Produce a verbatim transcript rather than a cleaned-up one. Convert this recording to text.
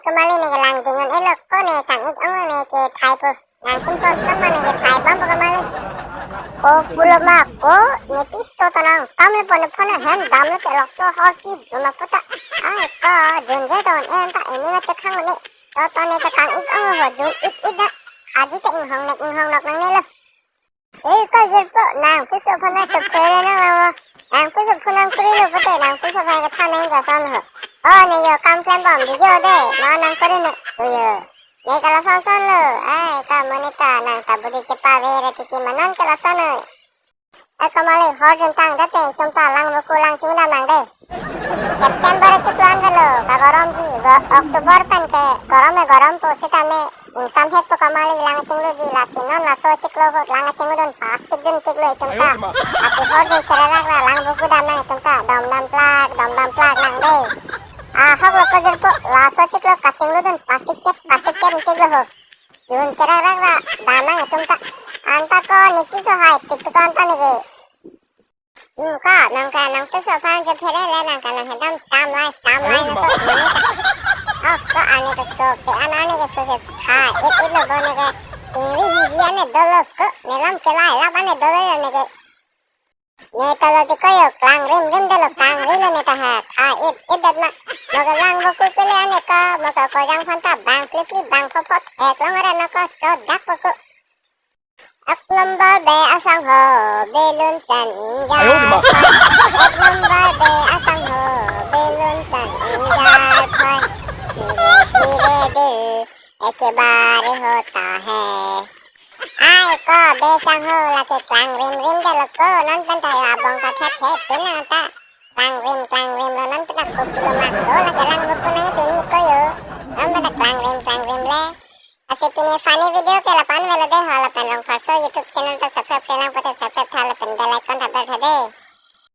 Kamali ne ke langding un-elo ko, ne kang-ik ong ne ke thai po. Nangtum koson ma ne ke thai bom po kamali. O pulo ma ko, ne piso ta nang tam le pon phone hem dam le te laso hor kejun aputa. Ai ko, junje to un-e ta, ini na chekhang ne. To to ne ta kang-ik ong ho, jun-ik-ik da. Aji ta inghong nek inghong nok nangnelo. Ei, ko jirpo, nang piso phone chephere nang lo. Nang piso phone nang kurilo pute, nang piso phone ke thaneng ka son ho. O, ne yo kam klem bom di jo de, ma nang kuri ne. O yo. Ne ke lason son lo. Ai, ka monit ta nang ta budi chepavere titi ma non ke lason lo. E kamali hor jun tang date, itum ta lang buku lang chingdam nang de. September chiklo an velo, ka gorom ji, go-, October pen ke gorom e gorom po sitame, ingsam hek po kamali lang chingluji, lasi non laso chiklo ahut lang chingludun pasik dun tiklo itum ta. Ati hor dun sererak ra lang buku dam nang itum ta, dom dam plak, dom dam plak nang de. Ahok lo ko jirpo, laso chiklo kachingludun pasik chet, pasik chet dun tiklo ho. Dun sererak ra dam nang itum ta. Anta ko ne piso hai tik to anta ne ke. Nungka, nungka, nang piso phone chephere le nang ka nang hedam cham lai, cham lai nang ko. Oh, ko ane ke so, ke an ane ke so se tha, it it lo bo ne ke, ingri hi hi ane dolo ko, ne lam ke lai, lap ane dolo yo ne ke. Ne tolo ti ko yo, klang rim rim dolo, klang rim lo ne ta ha, tha, it it dat ma. Mo ke lang buku ke le ane ko, mo ke ko jang phone ta bang plip plip bang pho pho thek long re no ko, cho dak po ko. Ek number be asangho, belun pen ingjar. Ayo, di ma. Ek number be asangho, belun pen ingjar phai. Dhire dhire dil, ekebare hota hai. Ai ko be sangho, lake klang rim rim dolo ko, non pen ta yo abong ta thet thet pin nang ta. Klang rim, klang rim lo, non pen ta ko pulo ma ko, lake lang buku nang dun ni ko yo. Non pen ta klang rim, klang rim le. Lasi pini funny video ke lapu-an velo de ho, lapen Rongpharso YouTube channel ta subscribe klemkle pute subscribe tha lapen bell icon ta ber tha de.